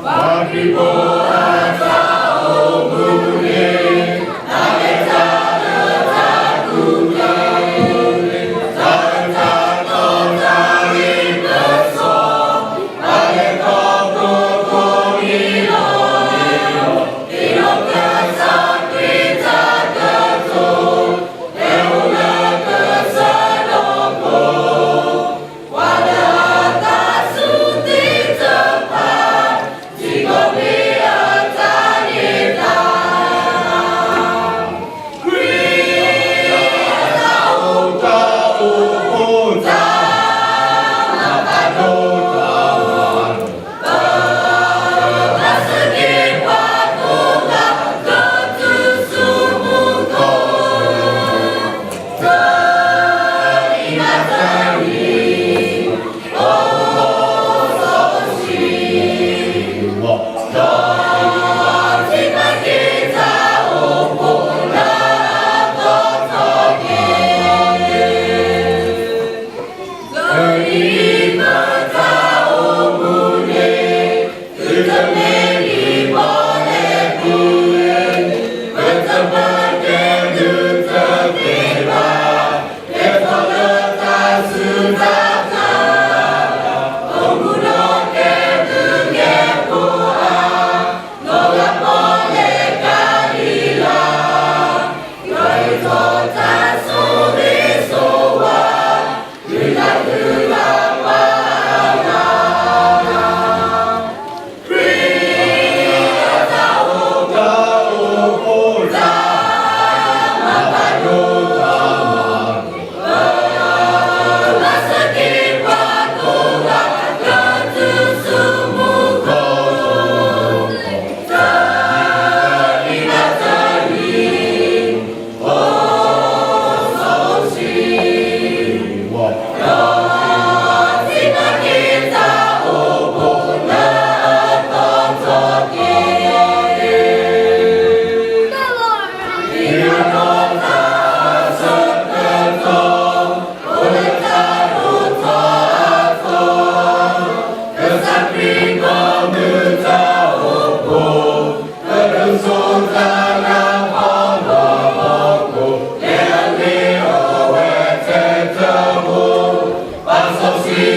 ပှၤခရံာ်ဖိအတၢ်အိၣ်မူန့ၣ် တၢ်လၢတၢ်လၢတၢ်ကူၣ်တၢ်ကူၣ်န့ၣ် တၢ်လၢတၢ်တီတၢ်ဂ့ၢ်ကစီၣ် တၢ်လဲၤခီဖျိကိးမံၤဒဲးန့ၣ်လီၤ. သ့ၣ်နီၣ်ကစၢ်ခရံာ်တၢ်ကတိၤ တၢ်အိၣ်လၢကစၢၢ်ဒီးဖိ ပှၤလၢအသးစူၤသ့ၣ်တဖၣ် ထံကီၢ်မ့ၢ်အတၢ်န့ၢ်သါ ခရံာ်အတၢ်အိၣ်ဖှိၣ် တၢ်မၤဘၣ်ဒိတၢ်မၤ